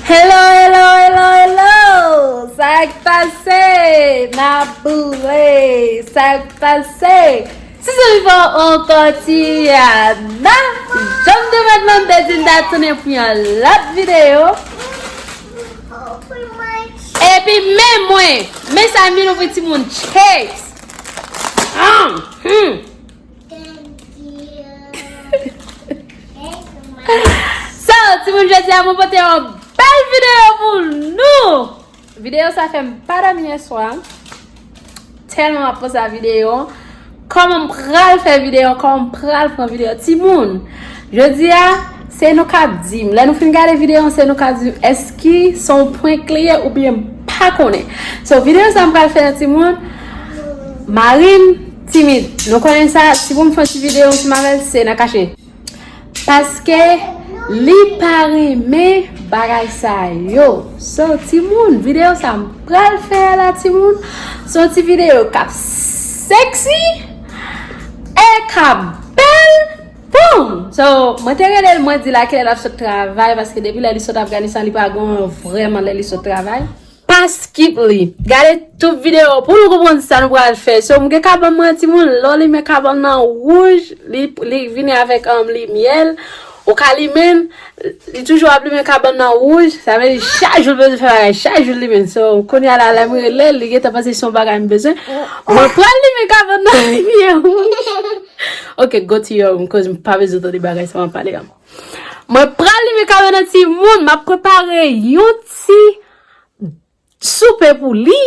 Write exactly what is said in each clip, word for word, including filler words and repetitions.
Hello, hello, hello, hello! Sa k pase? N ap boule! Sa k pase? Si se vivan ankò Tiana, jan m te mèt lan m te di n ta tounen pou yon lòt videyo. Epi men mwen, men sa m vin ouvri timoun chase. Ah, hmm. So, timoun, jodi a mwen pote yon bèl videyo pou nou. Videyo sa fè m pa dòmi yè swa. Tèlman m ap panse a videyo. Kòman m pral fè videyo, kòman m pral pran videyo. Timoun, jodi a, se nou k ap di m. Lè nou fin gade videyo, se nou k ap di m èske se yon prank li ye oubyen m pa konnen. So, videyo sa m pral fè a timoun, mari m timid. Nou konnen sa, si pou m fè yon ti videyo ansanm avè l, se nan kache. Paske li pa renmen bagay sa yo. So, timoun, videyo sa m pral fè a la, timoun, se yon ti videyo k ap sexy e k ap bèl. Boom! So, mwen te rele l, mwen di l a kilè l ap sot travay, paske depi lè li sot Afganistan, li pa gen vrèman lè li sot travay. Pa skip li. Gade tout videyo pou nou konprann sa nou pral fè. So, m gen kabann mwen, timoun, lè w limen kabann nan wouj, li, li vini avèk, um, limyè l. Ou ka limen l, li toujou ap limen kabann nan wouj. Sa vle di chak jou l bezwen fè bagay, chak jou l limen l. So, kounye a la, lè m rele l, li gentan panse se yon bagay m bezwen. Mwen pral limen kabann nan limyè wouj. Ok, go to your room, 'cause m pa bezwen tande bagay sa m ap pale a. Mwen pral limen kabann nan timoun, m ap prepare yon ti soupe pou li.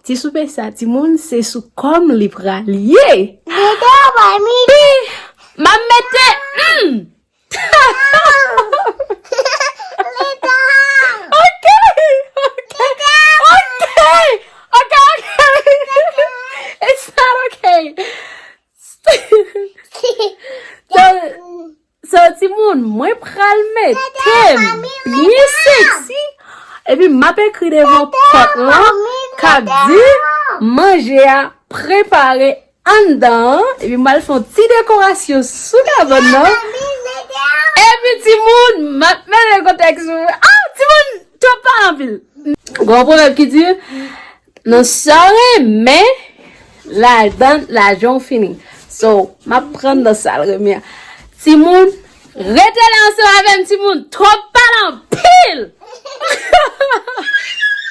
Ti soupe sa, timoun, se sou kò m li pral ye. Pi, m ap mete, hmm. Ok, ok, ok, ok, ok. It's not okay. So, So, timoun, mwen pral mete m byen sexy. Epi m ap ekri devan pòt lan k ap di manje a prepare anndan an. Epi m pral fè yon ti dekorasyon sou kabann nan. Epi timoun, m ap mete kontèks sou. Ah, timoun, twòp pale anpil. Gon pwovèb ki di, nan sa w renmen, ladan lajan w fini. So, m ap pran nan sa l renmen an. Timoun, rete la ansanm avè m, timoun. Twòp pale anpil!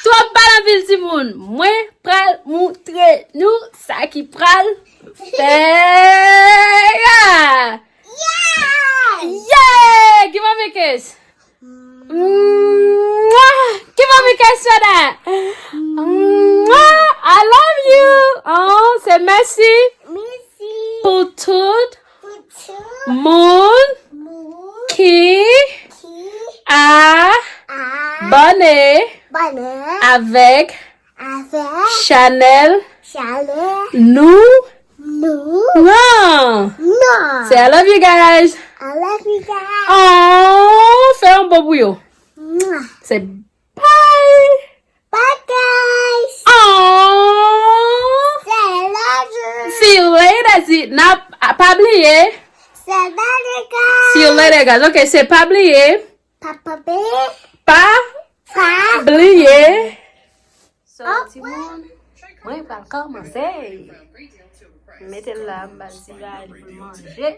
Twòp pale anpil, timoun. Mwen pral moutre nou sa ki pral fè a. Yeah! Yeah! Give a big kiss. Mwah! Give a big kiss for that. Mwah! I love you. Oh, se mèsi. Mèsi. Pou tout. Pou tout. Moun. Moun. Ki. Ki. A. A. Abòne. Abòne. Avèk. Avèk. Chanèl. Chanèl. Nou. Nou. Nan. Nan. Say I love you guys. I love you guys. Oh, fè yon bo pou yo. Mwah. Say bye. Bye guys. Oh. Say I love you. See you later. Si, na, pa bliye. Say bye guys. See you later, guys. Ok, se pa bliye. Pa, pa bliye. Pa. Pa. Bliye. So, timoun, mwen pral kòmanse. Mete l la, m ba l ti bagay pou l manje.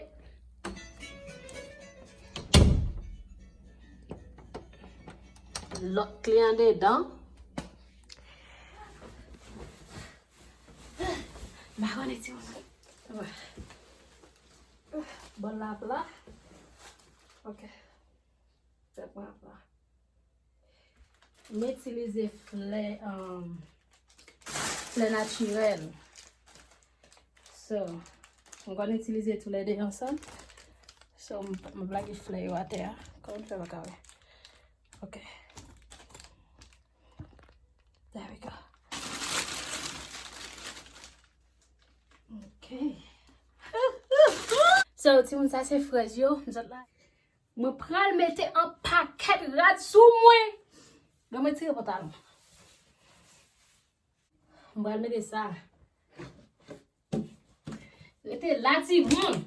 Lòt kliyan dedan. M pa konnen timoun. Bòl la pla. Ok. Sa pran pla. M itilize flè, um, flè natirèl. So, m konn itilize toulède ansanm. So, m, m ap lage flè yo atè a. Kòman m fè pa ka wè? Ok. There we go. Ok. So, timoun, sa se frèz yo. M sot la. Mwen pral mete an pakèt rad sou mwen. Ban mwen tire pantalon. Mwen pral mete sa. Rete la, timoun.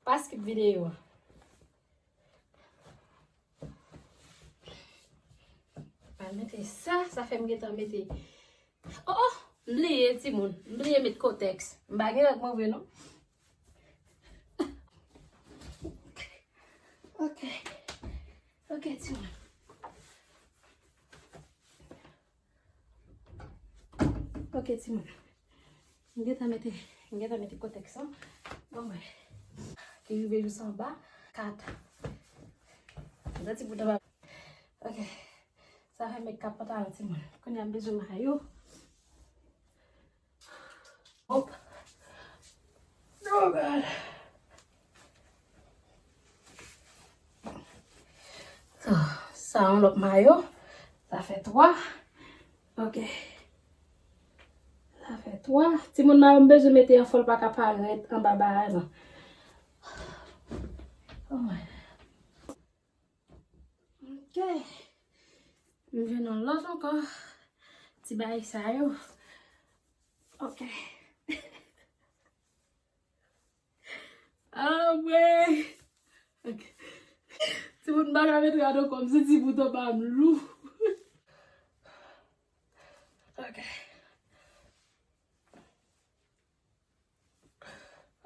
Pa skip videyo a. Mete sa, sa fè m gentan mete. Oh, oh, m bliye, timoun. M bliye met kotèks. M pa gen règ mwen vre, non. Ok. Ok, timoun. Ok, timoun. M gentan mete, m gentan mete kotèks lan. Bon, mwen. Ki rive jis anba. Kat. Mwen santi bouton pa. Ok. Sa fè m met kat pantalon, timoun. Kounye a m bezwen mayo. Hop. Oh God. So, sa yon lòt mayo. Sa fè twa. Ok. Sa fè twa. Timoun, mayo m bezwen mete an fò l pa ka parèt anba bagay lan. Oh my. Ok. M jwenn yon lòt ankò. Ti bagay sa yo. Ok. Ah, mwen. Ok. Timoun, m pa ka met rad ankò, m santi bouton pa m lou. Ok.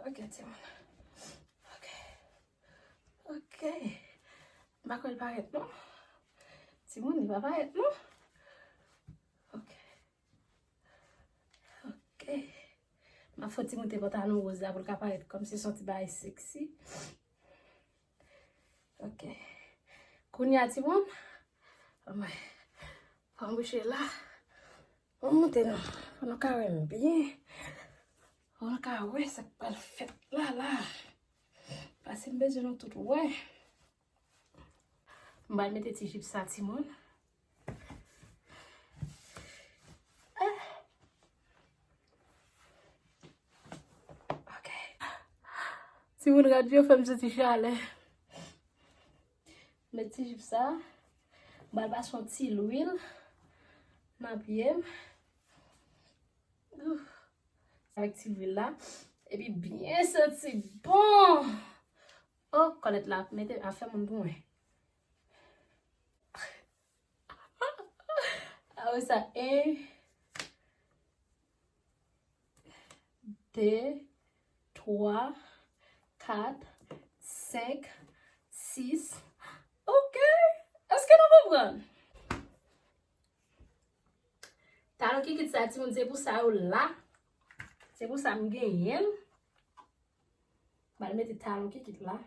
Ok, timoun. Ok. Ok. M pa kwè l parèt, non. Timoun, li pa parèt, non. Ok. Ok. M ap fè yon ti moute pantalon woz la pou l ka parèt kòmsi se yon ti bagay seksi. Ok. Kounye a, timoun. Anmwey. Fò m bouche la. Mwen moute non. Fò nou ka wè m byen. Fò nou ka wè sa k pral fèt la, la. Paske m bezwen nou tout wè. M pral mete ti jip sa, timoun. Ah. Ok. Timoun, rad yo fè m santi chalè. Met ti jip sa. M pral pase yon ti lwil nan pye m. Ouf. Avèk ti lwil la. Epi byen santi bon. Oh, kòlèt la ap mete, ap fè moun pou mwen. Apre sa, en, de, twa, kat, senk, sis. Ok. Èske nou konprann? Talon kikit sa, timoun, se pou sa yo la. Se pou sa m genyen l. M al mete talon kikit la.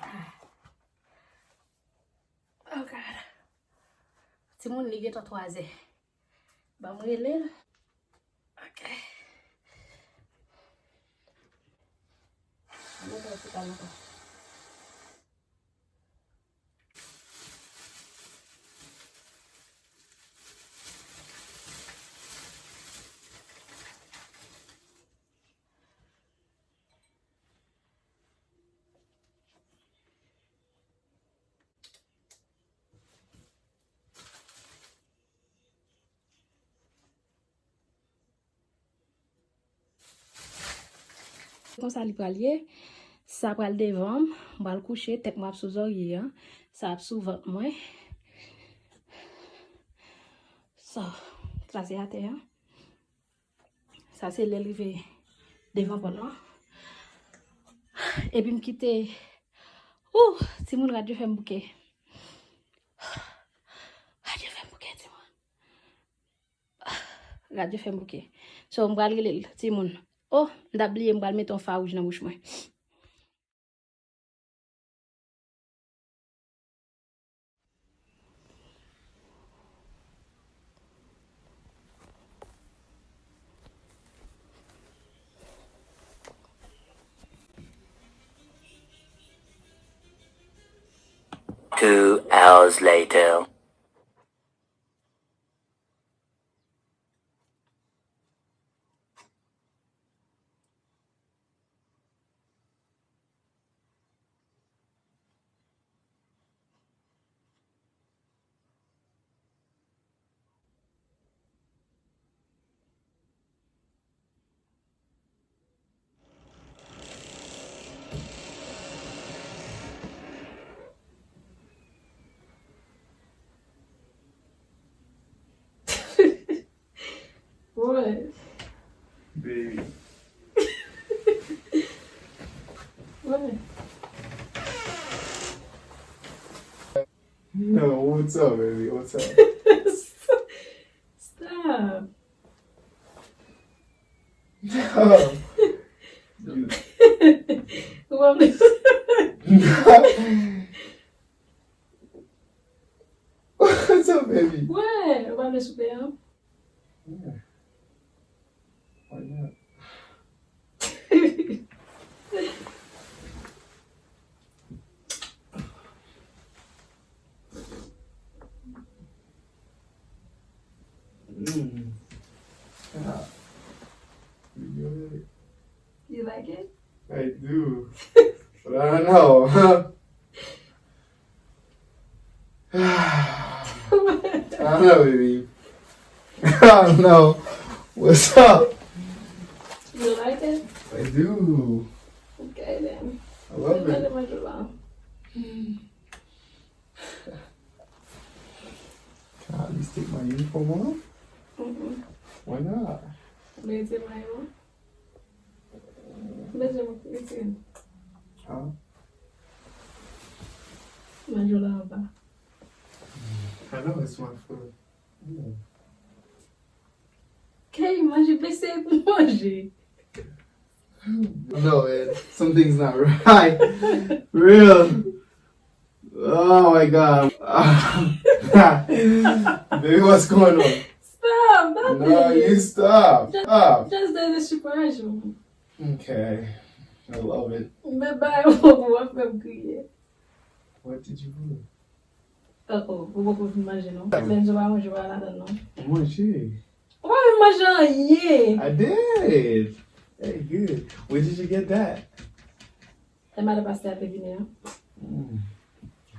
Ah. Oh God. Timoun, li gentan twazè. Ban m rele l. Ok. Ann mete yon ti kal ankò. Konsa li pral ye. Sa pral devan m, m pral kouche, tèt mwen ap sou zòrye an, sa ap sou vant mwen. Sa, sa se atè an. Sa se lè l rive devan pòt lan. Epi m kite. Ou, timoun, rad yo fè m bouke. Rad yo fè m bouke, timoun. Rad yo fè m bouke. So, m pral rele l, timoun. Oh, m t ap bliye, m pral mete yon fawouj nan bouch mwen. Two hours later. No, what's up, baby? What's up? Stop. No. You- Ou pa vle What's up, baby? Wè, ou pa vle soupe an? Yeah. Why not? Mm. Yeah. You good? You like it? I do. But I don't know. I don't know, baby. I don't know. What's up? You like it? I do. Okay then. I love Mwen it. te manje la. Can I at least take my uniform off? Mm-mm. Why not? Mete mayo. Mete mwen mete. Huh? Manje la anba. I know it's my food. Mm. Kay manje pese pou manje. No, man. Something's not right. Real. Oh my god. Baby, what's going on? Stop, papi. No, you stop. Stop. Just dey desipwaje. Okay. I love it. Men bay ou w ap fè m kriye. What did you do? Uh oh, ou poko fin manje non. Benzo pa manje pa ladan non. Manje. Ou pa fin manje anyen. I did. Hey, good. Where did you get that? E madan pastè a te vini an. Mm.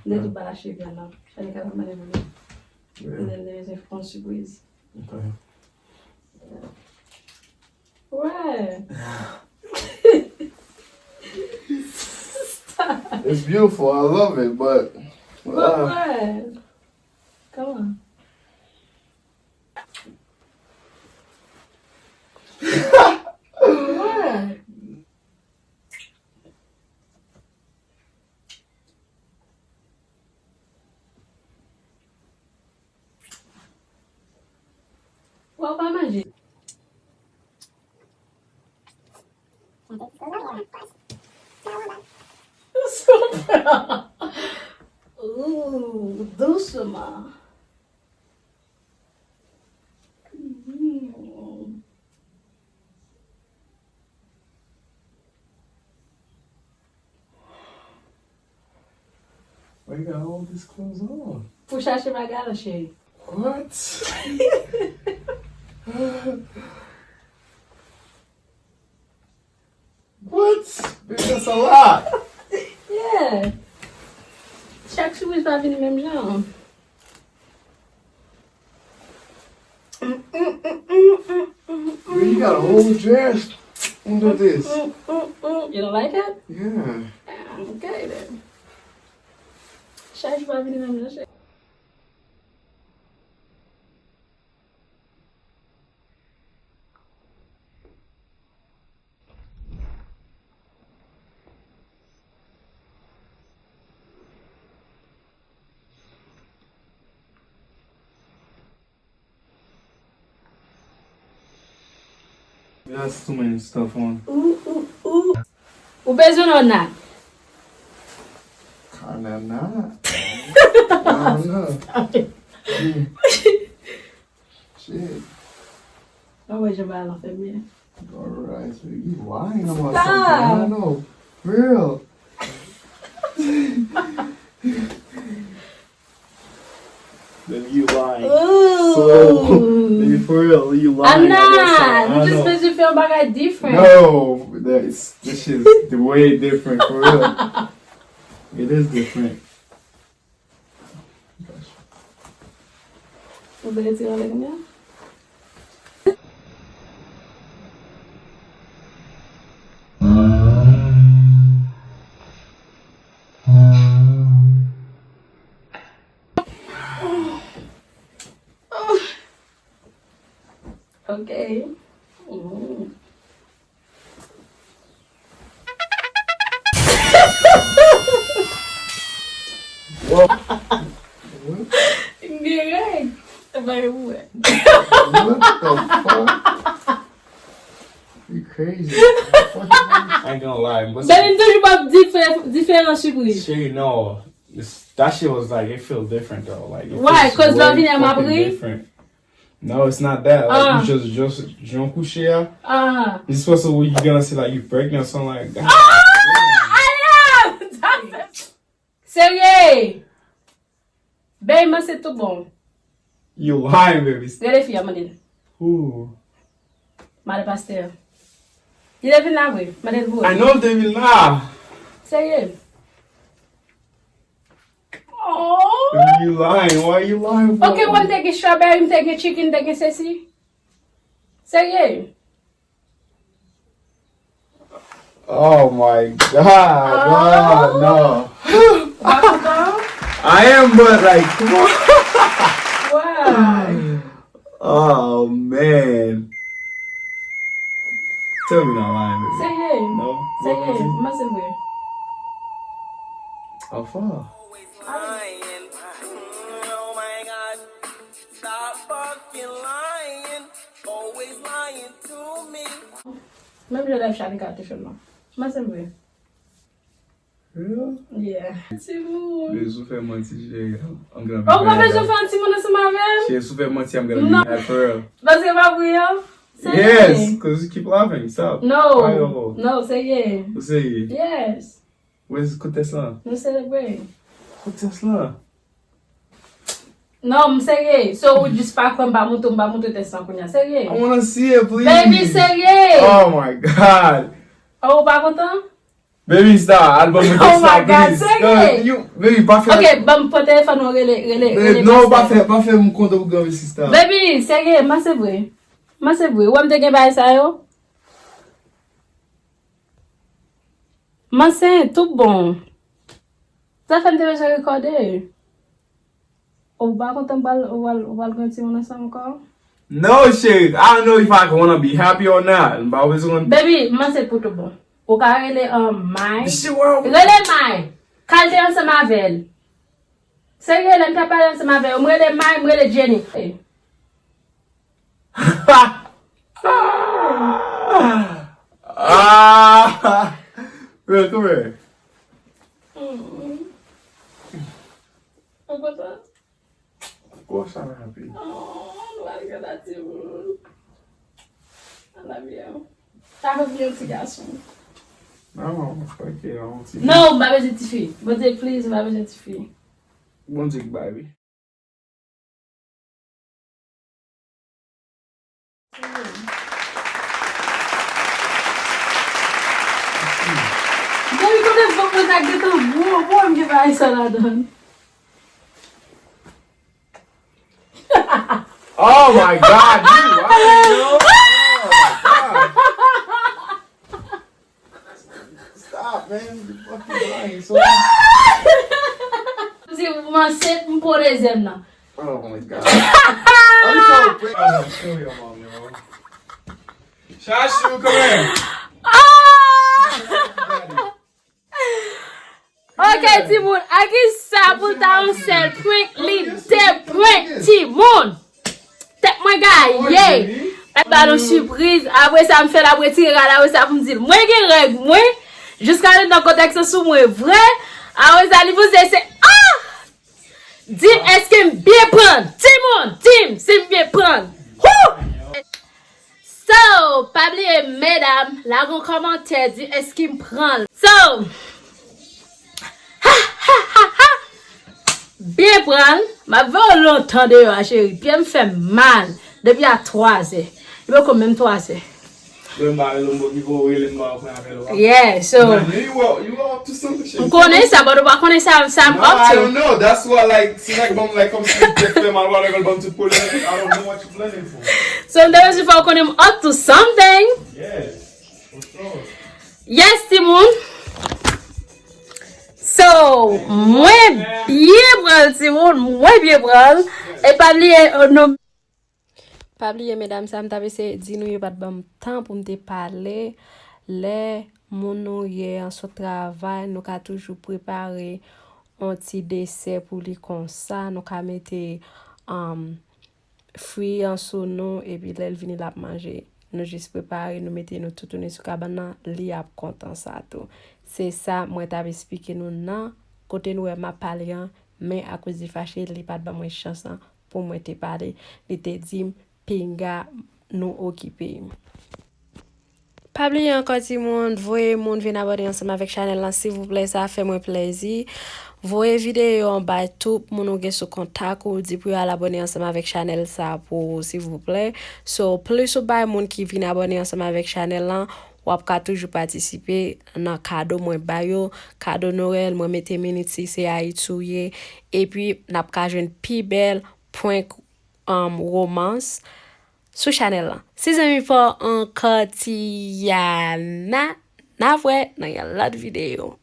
Li te ba l achte vyann nan. Fè li kapab manje pou li. Yeah. And then there is a fon sipriz. Okay. Ouais. Stop. It's beautiful. I love it, but But ouais. Come on. Ouais. Wè w pa manje. Ooh, dousman. Mm. Why you got all these clothes on? Pou chache bagay la, cheri. What? What? Baby, that's a lot. Yeah. Chak sipriz pa vini menm jan. Baby, you got a whole dress under this. You don't like it? Yeah. Ah, okay then. Chak jou pa vini menm jan, cheri. That's too many stuff on. Ou, ou, ou. Ou bezwen nan nat. Kinda not. Kinda. Mm. Shit. Mwen wè jan bagay lan fè byen. Alright, so you lying about something. I don't know. For real. Then you lying. Ooh. So, baby, for real, you lying. I'm I guess so. not. I Nou just know. bezwen fè yon bagay different. No, that's, this is the way different for real. It is different. Ou vle retire anlè kounye a? Ok. Mm. Wow. M gen règ. Bay ou wè. What the fuck? You crazy. What the fuck is this? I ain't gonna lie. What's Bèlin toujou p ap diferan sipriz. Cheri, no. It's, that shit was like, it feel different though. Like, it Why? feels Cause lè w way vini a m ap fucking ri? different. No, it's not that. Like, Ah. you just, just, jan w kouche a. Ah. It's supposed to, you gonna say like you pregnant or something like that. Ah! Serye! Bèy manse tout bon. You lying, baby. Rele fi a, mande l. Who? Madan pastè a. Li te vin la vre, mande l pou ou. I know li te vin la. Serye. Oh. Baby, you lying. Why you lying for? Ok, wè m te gen strawberry, m te gen chicken, m te gen sesi. Serye. Oh my God, oh, no. I am, but like, come on. Why? Oh man. Tell me not lying, baby. Serye. No? Serye. Mwen se vre. How far? Oh my God. Stop fucking lying. Always lying to me. Menm jan lèv Shanika te fè m nan. Mwen se vre. Yeah. Timoun. Bezou fè manti, cheri. I'm gonna be Ou pa mad at bezwen her. fè yon timoun ansanm avè m? Cheri, si w fè manti, I'm gonna be Non. mad for real. Paske pa vre an. Serye. Yes, cause you keep laughing. Stop. Why you No. No, serye. Ou serye? Yes. Where's, kote tès lan? Nou selebre. Kote tès lan? Non, m serye. So, ou jis pa kwè m pa montre, m pa montre tès lan kounye a. Serye. I wanna see it, please. Baby, serye. Oh my God. Oh, ou pa kontan? Baby, stop. Al ban mwen tès lan, please. Oh my God, serye. You, baby, pa fè. Ok, ban m pran telefòn ou rele, rele, rele. Non, pa fè, pa fè m kontan pou granmesi, stop. Baby, serye, m panse vre. M panse vre. Ou wè m te gen bagay sa yo? M ansent, tout bon. Zafè m te bezwen rekòde. Ou pa kontan m pral, ou pral, ou pral gen timoun ansanm ankò? No, cheri. I don't know if I wanna be happy or not. M pa bezwen konn. Baby, m ansent pou tout bon. Ou ka rele, um, May. Rele May. Kal te ansanm avè l. Serye, lè m t ap pale ansanm avè yo, m rele May, m rele Jenny. Ah! Bro, come here. Ou kontan? Of course I'm happy. Oh, nou al gade timoun. I love you. Sa fè vin yon ti gason. Non, fuck it, I want ti fi. Non, m pa bezwen tifi. Bondye, please, m pa bezwen tifi. Bondye k bay wi. Gade kote vant mwen ta gentan gwo, bon, m gen bagay sa ladan. Oh my God, you wild, yo. Oh my God. Stop, man. You fucking lying, so. Si m ansent, m pran dezyèm nan. Oh my God. Why you so quick? I'm gonna kill your mom, yo. Shashu, come here. Ok, timoun, a ki sa pou l ta yon sèl prank, li de prank, timoun. Tèt mwen gaye. Mwen ba nou sipriz. Apre sa, m fè l ap retire rad la, apre sa pou m di l, mwen gen règ mwen. Jiska mentnan, kotèks lan sou mwen vre. Apre sa, li poze se, ah! Di m èske m byen pran l. Timoun, di m si m byen pran l. Woo! So, pa bliye, medam, lage yon kòmantè, di èske m pran l. So, ha, ha, ha, ha! Byen pran l. M ap voye w lontan deyò a, cheri. Pye m fè m mal depi a twazè. Li poko menm twazè. Lè m pa rele m, bon, ki pou rele m, pa pran apèl ou a. Yeah, so. Man, you, you, you up to something, shit. M konnen sa, but ou pa konnen sa, sa m up to. No, I don't know. That's why, like, si nèg ban m, like, kòmsi m te fè mal, whatever, ban m tout pwolèm, I don't know what you planning for. So, m te bezwen fè w konnen m up to something. Yes, for sure. Yes, timoun. So, mwen byen pran l, timoun. Mwen byen pran l. E pa bliye, oh, non. Pa bliye, medam, sa m t ap eseye di nou, yo pa t ban m tan pou m te pale. Lè moun nou ye an sot travay, nou ka toujou prepare yon ti desè pou li konsa. Nou ka mete um, fwi an sou nou, epi lè l vini l ap manje. Nou jis prepare, nou mete nou toutouni sou kabann nan, li ap kontan sa tou. Se sa mwen t ap esplike nou nan kote nou wè m ap pale an, men akoz li fache, li pa t ban mwen chans lan pou mwen te pale. Li te di m, "Pinga, nou okipe." Pa bliye ankò timoun, voye moun vin abòne ansanm avèk chanèl lan silvouplè, sa fè mwen plèzi. Voye videyo an bay tout moun ou gen sou kontak ou, di pou yo al abòne ansanm avèk chanèl sa pou ou silvouplè. So, plis ou bay moun ki vin abòne ansanm avèk chanèl lan, w ap ka toujou patisipe nan kado mwen ba yo. Kado Nwèl, mwen mete minit si se Ayiti ou ye. Epi, n ap ka jwenn pi bèl prank um, romans sou chanèl lan. Se zanmi pa w ankò Tiana. N ap wè nan yon lòt videyo.